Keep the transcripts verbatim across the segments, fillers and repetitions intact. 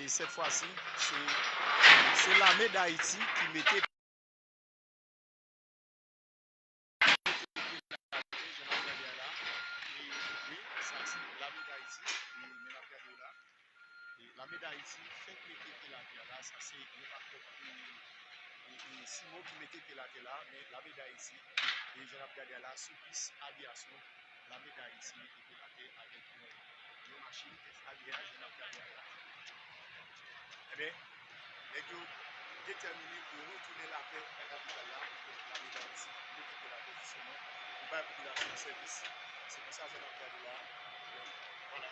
Sèt fwa si, se, se Lame Dayiti ki mete jan n ap gade a la. E, wi, sa se Lame Dayiti, e, men n ap gade la. E, Lame Dayiti fèk mete pye l atè la, sa se yon akò, e, e, e, Simo ki mete pye l atè la, men Lame Dayiti, e, jan n ap gade a la, sou pis aviyasyon, Lame Dayiti mete pye l atè avèk yon, yon machin F A D H, jan n ap gade a la. Ebyen, nèg yo detèmine pou retounen lapè nan kapital la, Lame Dayiti mete pye l atè jisteman pou bay popilasyon an sèvis. Se konsa jan n ap gade la. Vwala.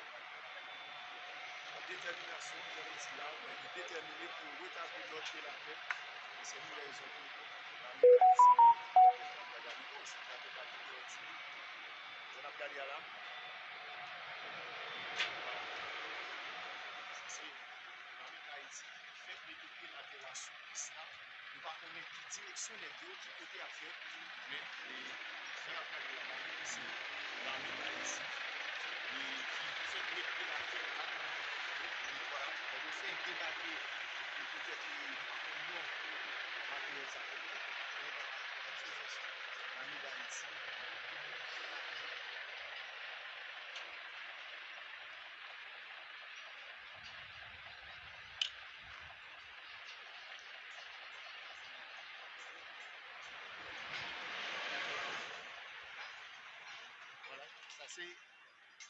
Ak detèminasyon, jan nou di la, nèg yo detèmine pou retabli lòd e lapè. E se pou rezon pou Lame Dayiti, jan n ap gade a la. Jan n ap gade a la. Sa se Lame Dayiti ki fèk mete pye l atè la sou pis la. Nou pa konnen ki direksyon nèg yo, ki kote y ap fè, men, e, jan n ap gade la, se Lame Dayiti, e, ki fèk mete pye l atè la. E, vwala, nèg yo fèk debake, e, poutèt, e, nou pa konn non materyèl sa fèk la. Men, Lame Dayiti, Vwala, sa se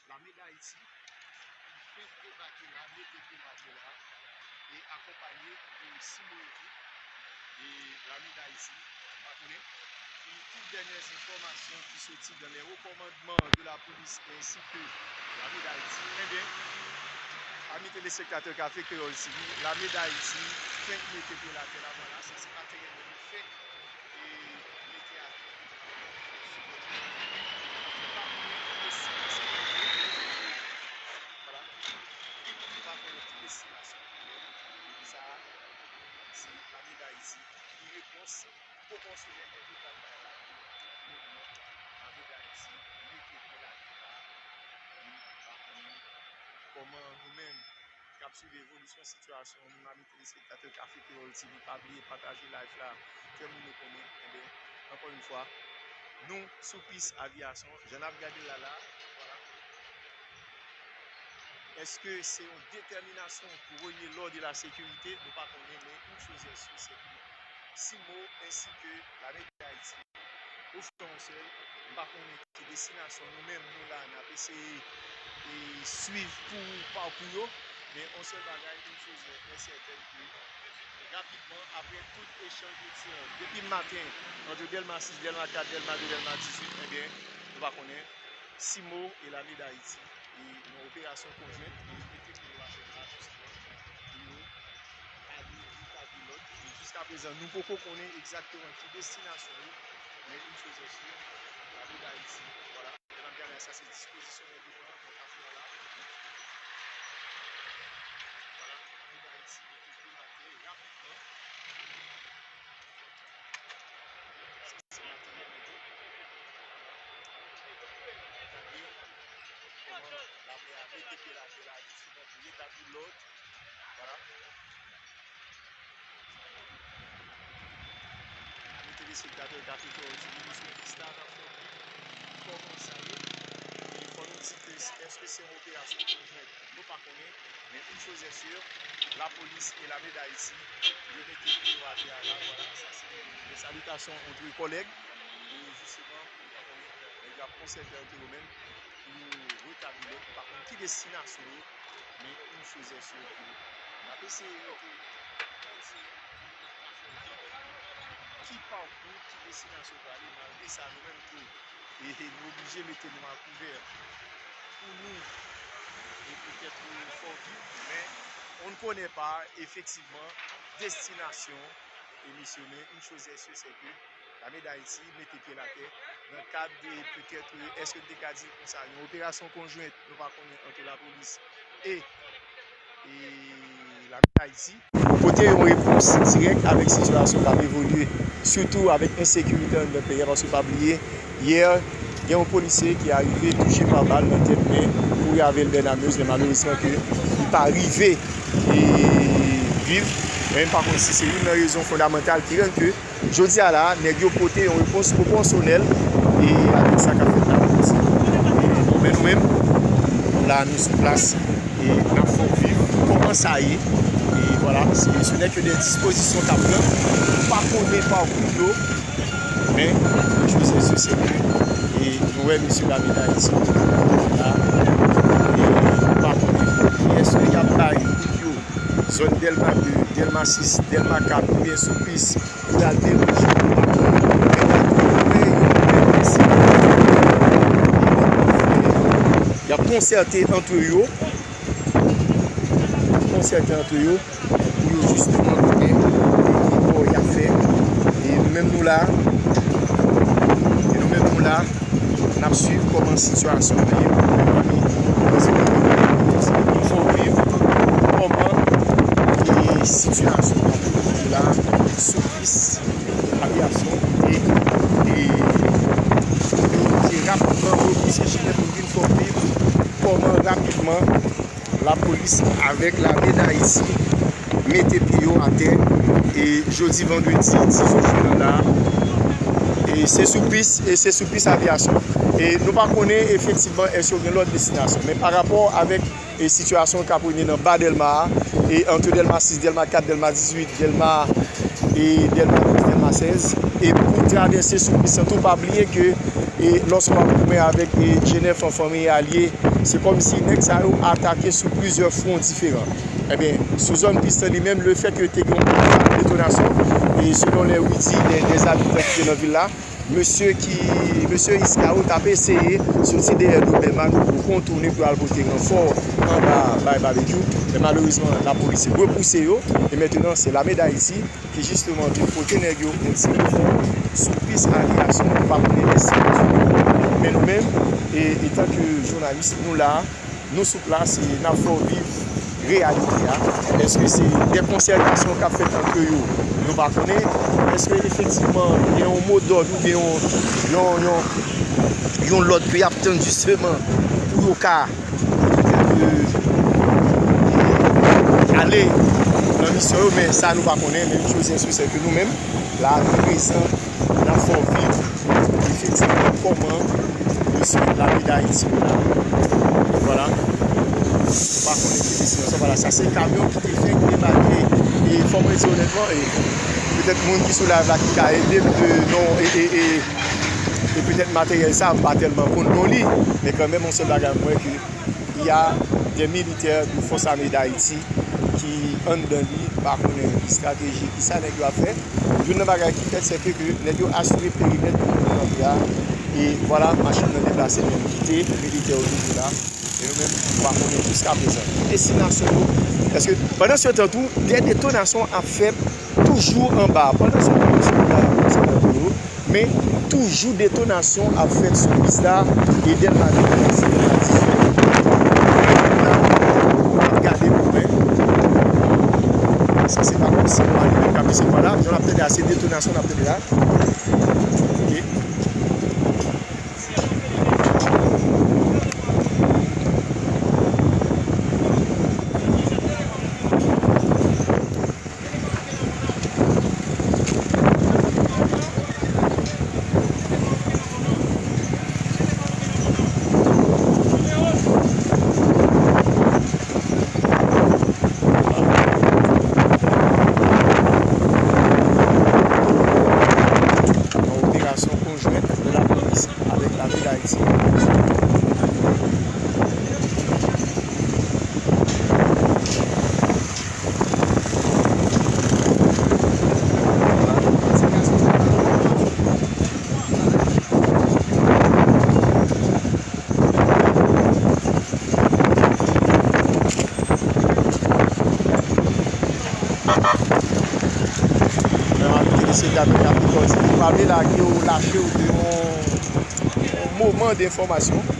Lame Dayiti ki fèk debake la, mete pye l atè la, e akonpanye de Simo Eto e Lame Dayiti. Pa konnen. E tout dènyè enfòmasyon ki soti dans les hauts commandements de la police ainsi que Lame Dayiti. Ebyen, ami telespektatè Kafe Kreyòl T V, Lame Dayiti fèk mete pye l atè la, vwala, sa se materyèl yo fèk, e, mete atè. Vwala. Nou pa konnen ki destinasyon. Sa a, se Lame Dayiti ki repons pwopòsyonèl nan total bagay la. Lame Dayiti mete pye l atè la. E nou pa konnen kòman nou menm k ap swiv evolisyon sitiyasyon, nou, ami telespektatè Kafe Kreyòl T V, pa bliye pataje live la, fè moun yo konnen. Ebyen, ankò yon fwa, nou sou pis aviyasyon, jan n ap gade l la, la, vwala. Èske se yon detèminasyon pou renye lòd e lasekirite? Nou pa konnen, men une chose est sûre, c'est que Simo ensi ke Lame Dayiti ofri yon sèl, m pa konnen ki destinasyon nou menm nou la n ap eseye, e, swiv pou pakou yo, men yon sèl bagay, une chose est certaine, ke rapidman, apre tout echanj de tir depi maten, ant Dèlma sis, Dèlma kat, Dèlma de, Dèlma dizuit, ebyen, nou pa konnen, Simo e Lame Dayiti, e, yon operasyon konjwent, e, mete pye yo atè la, jistèman, pou yo ale retabli lòd. E jiskaprezan, nou poko konnen egzakteman ki destinasyon yo, men une chose est sûre, Lame Dayiti, vwala, jan n ap gade la, sa se dispozisyon nèg yo pran nan kafe a la. Vwala, Lame Dayiti mete pye l atè rapidman. Sa se materyèl yo. Gade kòman lame a mete pye l atè la, jisteman, pou retabli lòd. Vwala. Ami telespektatè Kafe Kreyòl T V, nou sou pis la, n ap fè w viv kòman sa ye. E fò nou di ke, èske se yon operasyon konjwent? Nou pa konnen, men une chose est sûre, lapolis e Lame Dayiti, yo mete pye yo atè a la, vwala, sa se de salitations entre collègues, e jisteman, nou pa konnen, nèg yo ap konsète ant yo menm pou yo retabli lòd, nou pa konn ki destinasyon yo, men une chose est sûre, ke n ap eseye rete, ki pakou, ki destinasyon prale, malgre sa, nou menm tou, e, e nou oblije mete nou a kouvè pou nou, e petèt, e, fè w viv, men on ne connaît pas, efektivman, destinasyon emisyon, men une chose est sûre, c'est que Lame Dayiti mete pye l atè nan kad de, petèt, èske n te ka di konsa, yon operasyon konjwent, nou pa konnen, ant lapolis e, e Lame Dayiti. Pote yon repons dirèk avèk sitiyasyon k ap evolye, sitou avèk ensekirite anndan peyi a, paske pa bliye, yè, Gen yon polisye ki arive touche pa bal nan tèt, men kouri avè l Bernard Meuse, men malerezman ke li pa rive e viv. Men m pa konn si se youn nan rezon fondamantal ki rann ke jodi a la, nèg yo pote yon repons pwoporsyonèl e avèk sa k ap fèt la. E, men nou menm, la, nou sou plas e n ap fè w viv kòman sa ye. E vwala, se, se nèg yo de dispozisyon k ap pran. Nou pa konnen pakou yo, men, yon chòz se si, se ke, e nou wè mesye Lame Dayiti la, e nou pa konnen kiyès ke y ap bay kout yo, zòn Dèlma de, Dèlma sis, Dèlma kat, oubyen sou pis, pou y al deranje, pou y al deranje, y ap konsète antre yo, konsète antre yo, pou yo jisteman konnen ki bò y ap fè. E nou menm nou la, e nou menm nou la, n ap swiv kòman sitiyasyon an ye pou pami, paske fò viv kòman e sitiyasyon an la sou pis avyasyon e, e, e rapidman repouse chimè pou vin fò viv kòman rapidman lapolis avèk Lame Dayiti mete pye yo atè, e jodi vandredi dizuit jen an la, e se sou pis, e se sou pis avyasyon. E nou pa konnen efektivman èske yo gen lòt destinasyon, men pa rapò avèk e sitiyasyon k ap rene nan ba Dèlma a, e ant Dèlma sis, Dèlma kat, Dèlma dizuit, Dèlma, e Dèlma douz, Dèlma sèz, e pou travèse sou pis lan tou, pa bliye ke, e lòske w ap goumen avèk, e G nèf an fanmi alye, se kòmsi nèg sa yo atake sou plizyè fwon diferan. Ebyen, sou zòn pis lan li menm, lefètke te gen yon detonasyon, e selon lè Rudy, dè, dè abitan ki te nan vil la, mesye ki, mesye Iscaro t ap eseye soti dèyè Dobèmak pou kontounen pou al pote ranfò anba bay Babekyou, men malerezman, lapolis repouse yo, e mentenan, se Lame Dayiti ki jisteman vin pote nèg yo yon ti ranfò sou pis avyasyon, nou pa konnen destinasyon yo. Men nou menm, e, etanke jounalis, nou la, nou sou plas e n ap fè w viv reyalite a. Èske se de konsètasyon k ap fèt ant yo, nou pa konnen? Èske efektivman gen yon modòd oubyen yon, yon, yon, yon lòd ke y ap tann jisteman pou yo ka, pou yo ka, e, ale nan misyon yo, men sa nou pa konnen. Men yon chòz se si, se ke nou menm, la, nou prezan, n ap fè w viv efektivman kòman misyon Lame Dayiti yo la. Vwala. Nou pa konnen ki destinasyon. Vwala, sa se kamyon ki te fèk debake. E fò mwen di onètman, e petèt moun ki sou live la ki ka ede m de non, e, e, e, e petèt materyèl sa, m pa tèlman konn non li, men kanmenm, yon sèl bagay m wè ke y a de militè de Fòs Ame Dayiti ki anndan li, pa konnen ki estrateji, ki sa nèg yo ap fè. Youn nan bagay ki fèt, se ke, ke nèg yo asire perimèt kote yo kanpe a. E vwala, machin nan deplase, men kite militè yo toujou la. E nou menm, nou pa konnen jiskaprezan destinasyon yo. Paske pandan se tan tou, de detonasyon ap fèt toujou anba. Pandan se tan, yo sou la, yo sou la, yo, men toujou detonasyon ap fèt sou pis la, e Dèlma de, Dèlma sis, Dèlma dizuit. N ap gade pou wè. Paske se pa kòmsi nou pa rive kanpe se bò la, jan n ap tande a, se detonasyon n ap tande la. Ok. Yon operasyon konjwen de lapolis avèk Lame Dayiti. Mwen ap eseye gade Kapitòl, si nou pa vle lage w, lache w de yon, yon moman de enfòmasyon.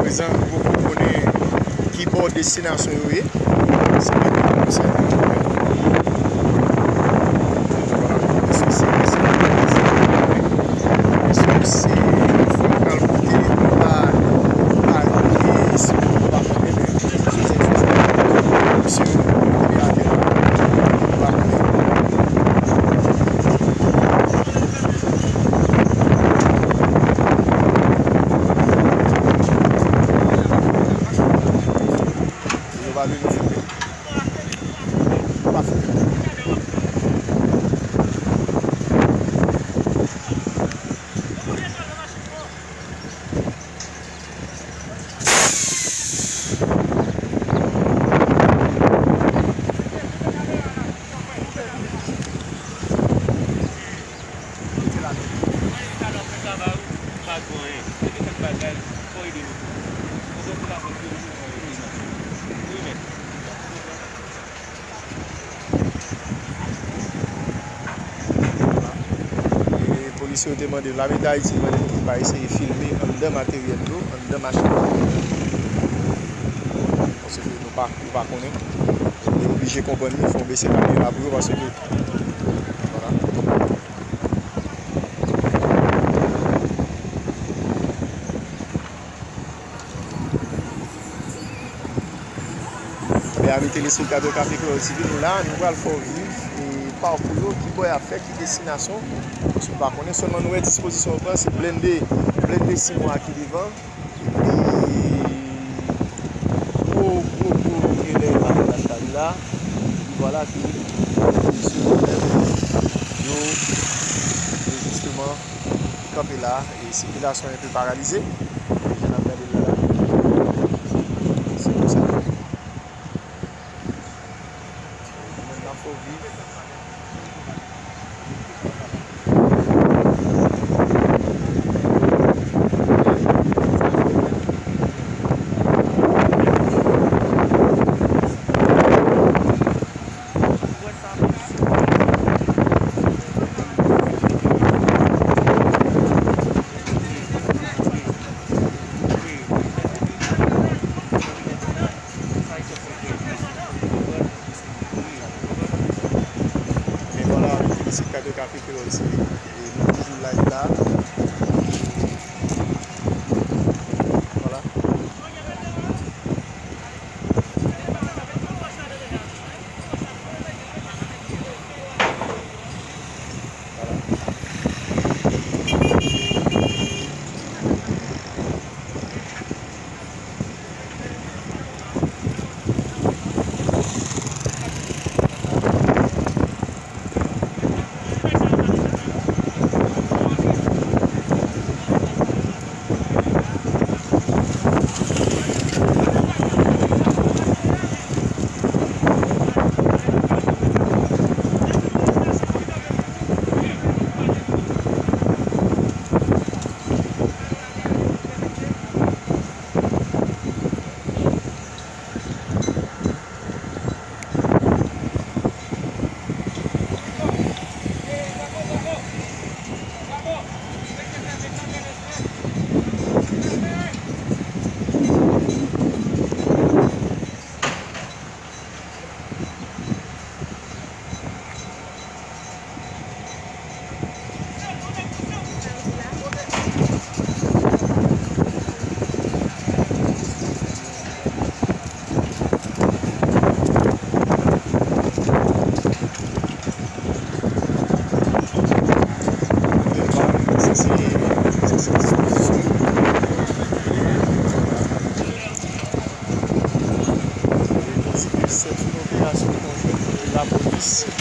Prezan, nou poko konnen ki bò destinasyon yo ye. Se pa konsa. Vwala, se, se, se, se, se, se, fò nou pral kote, nou pa, nou pa rive, si nou pa konnen, men, se, se, se, se, se, nou pa konnen. Yo pa vle nou filme. Pa filme. E polisye yo te mande, lame Dayiti mande nou pou pa eseye filme anndan materyèl yo, anndan machin yo. Paske nou pa, nou pa konnen. Nou oblije konprann li, fò w bese kamera pou yo, paske, vwala. Bèl ami telespektatè Café Creole T V, nou la, nou pral fè w viv, e, pakou yo, ki bò y ap fè, ki destinasyon. Paske nou pa konnen, sèlman nou wè dispozisyon yo pran, se blende, blende Simon a ki devan. Epi, gwo, gwo, gwo, gwo trelè a lakay la. Epi vwala ke mesye yo menm, yo, yo jisteman kanpe la, e sikilasyon enpe paralize. Jan n ap gade l la. Se konsa. Mwen, n ap fè w viv. Men vwala, nou felisite Café Creole T V. E nou toujou live la. Vwala. Se yon operasyon konjwen ant lapolis e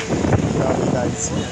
lame Dayiti, en.